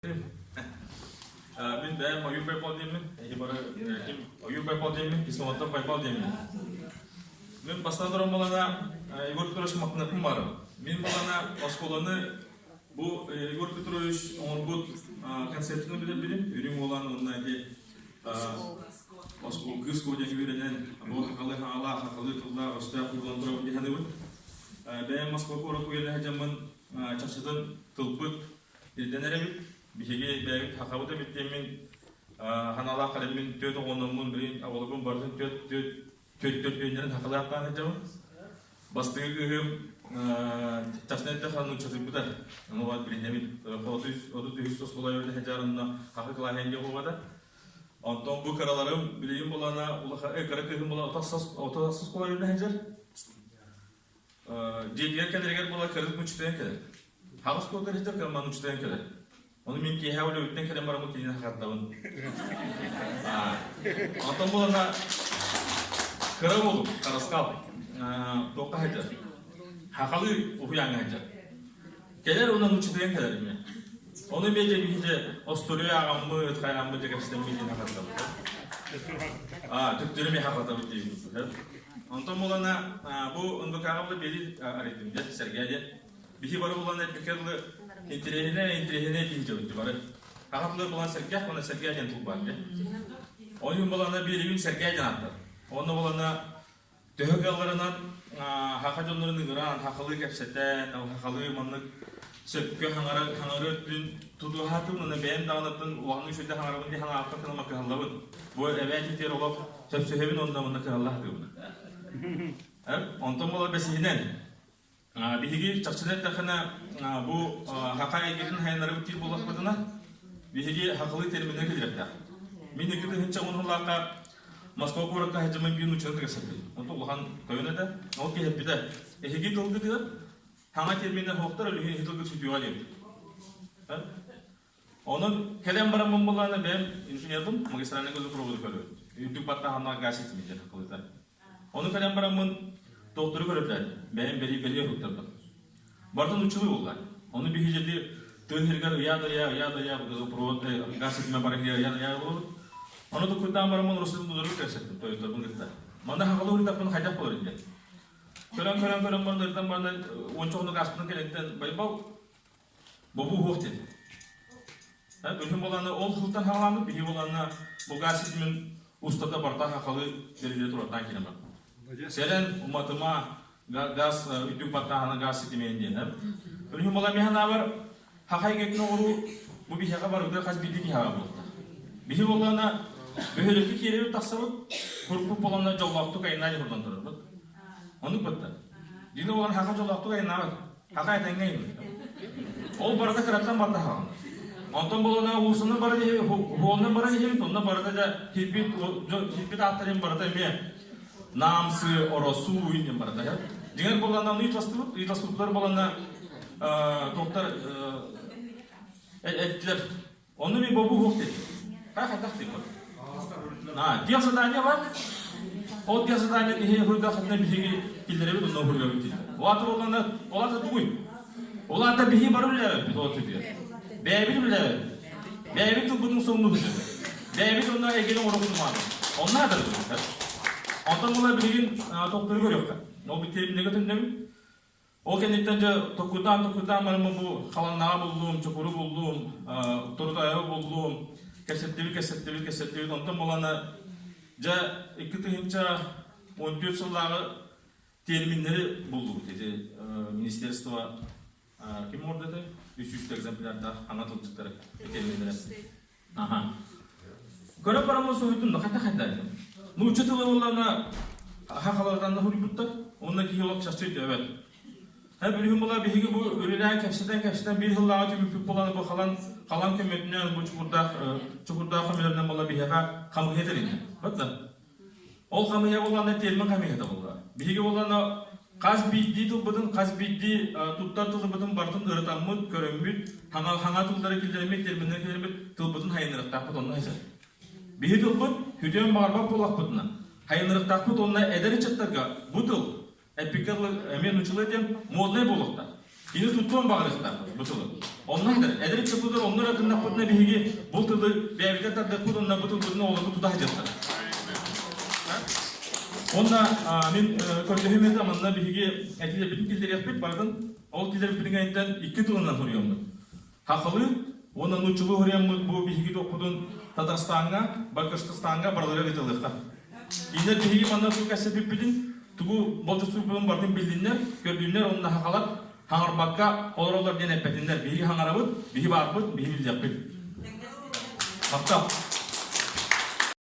Мин бэйэм Ойуур Байбал диэммин, эһи бары ким Ойуур Байбал диэммин, Кисловаттан Байбал диэммин. Мин бастаан туран балана Егор Петрович махтанаппын баарым. Мин балана оскуоланы бу Егор Петрович оҥорбут концепцияны билэр билим, үрүҥ уолан уонна ити оскуола кыыс диэн үөрэнэн, бу хахалы хаҥалаах, хахалы тыллаах, өстөөх уолан турабын дии саныыбын. Бэйэм Москва куорат үөрэнэ сылдьаммын чахчытын тылбыт Ирдэнэр эбит. Биһиги бэйэбит сахабыт эбит диэммин ханаалаах кэлэммин түөрт оҕономмун билигин оҕолорбун барытын түөрт түөрт түөрт түөрт үөннэрин сахалаахтаан сылдьабын. Бастакы кыыһым чахчы эттэххэ нууччатыйбыта. Ону баар билинэбин. 33 оскуола үөрэнэ сылдьар онно хахы кылааһын диэн буолбата. Онтон бу кыраларым билигин булана улахан кыра кыыһым була 30 оскуола үөрэнэ сылдьар. Дьиэтигэр кэлэригэр була кыргыз муччутуйан кэлэр. Хаҕыс куотар иһитэр кырман муччутуйан кэлэр. Ону мин киэһэ үлэбиттэн кэлэн бараммын кинини хахардабын. Онтон булана кыра уолум Харыскал туохха сылдьар? Хахалыы уһуйааҥҥа сылдьар. Кэлэр уонна муччутуйан кэлэр эмиэ. Ону эмиэ дьэ биһиги остуоруйа ааҕаммыт, хайааммыт дьэ кэпсэтэммит диэн хахардабыт. Төттөрү эмиэ хахардабыт диибит. Онтон булана бу НВК-ҕа була биэри арыйдым дьэ, сэргээ диэн. Биһи бары булан эппиккэ дылы интэриэһинэй, интэриэһинэй киһи дьэбит бары. Аҕа тылы булан сэргэх уонна сэргээ диэн тыл баар дьэ. Ол иһин булана биэрибин сэргээ диэн ааттар. Онно булана Төһө кыалларынан саха дьоннорун ыҥыран, сахалыы кэпсэтэн, сахалыы маннык сөпкө хаҥара хаҥары өттүн тутуһаатым уонна бэйэм даҕанаттан улаханнык үчүгэйдик хаҥарабын дии санаабакка кылама кыһаллабын. Бу эбээ тиитигэр олох сөпсөһөбүн уонна манна кыһалла сатыыбын. Онтон буола бэсиһинэн Биһиги чахчыны эттэххинэ, бу саха эйгэтин хайаннарыбыт диир буоллахпытына, биһиги сахалыы терминнэр киллэриэхтээх. Мин 2010 сыллаахха Москва куоракка сылдьаммын биир нууччаны кэпсэппитим. Онтон улахан тойон этэ. Ол киһи эппитэ, эһиги тылгытыгар саҥа терминнэр суохтар, өлүһүн эһиги тылгыт сүтүөҕэ диэбит. Онон кэлэн бараммын буоллаҕына бэйэм инженербин, магистральнай газопроводу көрөбүн. Үрдүк баттааһыннаах газ ситимин диэн сахалыыта. Ону кэлэн бараммын доктору көрөбүлээтим. Бэйэм бэлиэ бэлиэ уһуктарбын. Барытын нууччалыы буолла. Ону биһи дьэти тыа сиригэр ыйаа да ыйаа, ыйаа да ыйаа газопровод, газ ситимэ бара иһэ ыйаа да ыйаа буолабыт. Ону туккуйдаан бараммын Росатомнадзорга кэпсэттим тойотторбун кытта. Манна сахалыы уһуктарбын хайдах буолар диэн. Көрөн-көрөн көрөн баран ырытан баран уонча хонук ааспытын кэнниттэн Байбал Бобуу суох диэн. Үһүн буолааны ол сылтан саҕаламмыт, биһи буолаана бу газ ситимин устата барыта хахалы бэриллэ турартаан киирэн барбыт. Сэрэн, уматыма, газ үрдүк баттааһына газ ситимин диэн. Үһүн буолан мин санаабар хаха эйгэтин оҕоруу бу биһиэхэ барыта хас биирдии киһиэхэ буолта. Биһи буоллаана бөһүөлэккэ киирэбит тахсабыт, курпут буоланна дьоллоохтук айаннаан турдан турарбыт. Оннук батта. Дьиҥэ буолан хаха дьоллоохтук айаннаабат. Хака этэҥҥэ Ол барыта кыраттан барда хаална. Онтон буолана уулусанан баран иһи, хуолунан баран иһибит, онно барыта да кирбит, кирбит ааттарын барыта эмиэ Намсы, Оросуу диэн барыта. Дьиҥэр буолана ону ыйыталастыбыт, ыйыталаспыттар буолана доктор эттилэр Ону мен бобуу суох дедим. Хайдах диэн А, тех задание бар. Ол тех задание иһин хуйдахытына биһиги киллэрэбит онно хуруйабыт диир. Ол аата ол аата тугуй? Ол аата биһиги бары үлэлээбиппит ол түбүөр. Бэйэбит үлэлээбиппит. Бэйэбит тылбытын соҥнубут. Бэйэбит онно эйгени оҥоробут Онно адар Онтон була билигин тохтору көрүөххэ. Ол бүттэрибиннэгэ төннөбүт. Ол кэнниттэн дьэ токкуйдаан-токкуйдаан бараммын бу халаннаҕа буллум, чокуру буллум, Турутаевы буллум, кэпсэттибит, кэпсэттибит, кэпсэттибит. Онтон булана дьэ 2014 сыллааҕы терминнэри буллубут. Ити министерство ким оҥордо этэй? 300 экземплярдаах хаҥа тылдьыттары терминнэри. Аха. Көрөн бараммын суруйдум да хайда хайда Нуучча тыла буоллаҕына хахалардан да суруйбуттар. Онно киһи олох чахчы өйдөөбөт. Һэ билигин була биһиги бу үлэлээн кэпсэтэн-кэпсэтэн биир сыллааҕы түмүкпүт буолан бу халан халан көмөтүнэн бу чукурдаах чукурдаах көмөлөрүнэн була биһиэхэ хамыһыйа тэриннэ. Бата. Ол хамыйа буоллаҕына термин хамыйата буолла. Биһиги буоллаҕына хас биирдии тылбытын, хас биирдии туттар тылбытын барытын ырытаммыт, көрөммүт, хаҥа, хаҥа тыллары киллэрэммит, терминнэри киллэрэммит тылбытын хайыннарыахтаахпыт онно сылдьар. Биһи тылбыт күтүөн баҕарбат буоллахпытына, хайыннарыахтаахпыт уонна эдэр ыччаттарга бу тыл эппиккэ дылы эмиэ нууччалыы диэн моднай буолуохтаах. Кини туттуон баҕарыахтаах бу тылы. Онно эдэр, эдэр ыччаппытыгар онно эрэ гыннахпытына биһиги бу тылы бэйэбитин тардыахпыт уонна бу тылбытын оҕолорбут тута сылдьыахтара. Уонна мин көрдөһүм этэ манна биһиги этилэрбитин киллэриэхпит барытын ол киллэрбитин кэнниттэн икки тылынан суруйаммыт. Хахылыы уонна нууччалыы суруйаммыт бу биһиги туохпутун Татарстаҥҥа, Башкортостаҥҥа барыларыгар ыытыллыахха. Кинилэр биһиги манна тугу кэпсэппиппитин, тугу болдьохсуйбутун барытын биллиннэр, көрдүннэр уонна хахалар хаҥарбакка олороллор диэн эппэтиннэр. Биһиги хаҥарабыт, биһи баарбыт, биһи биллиэхпит. Махтал.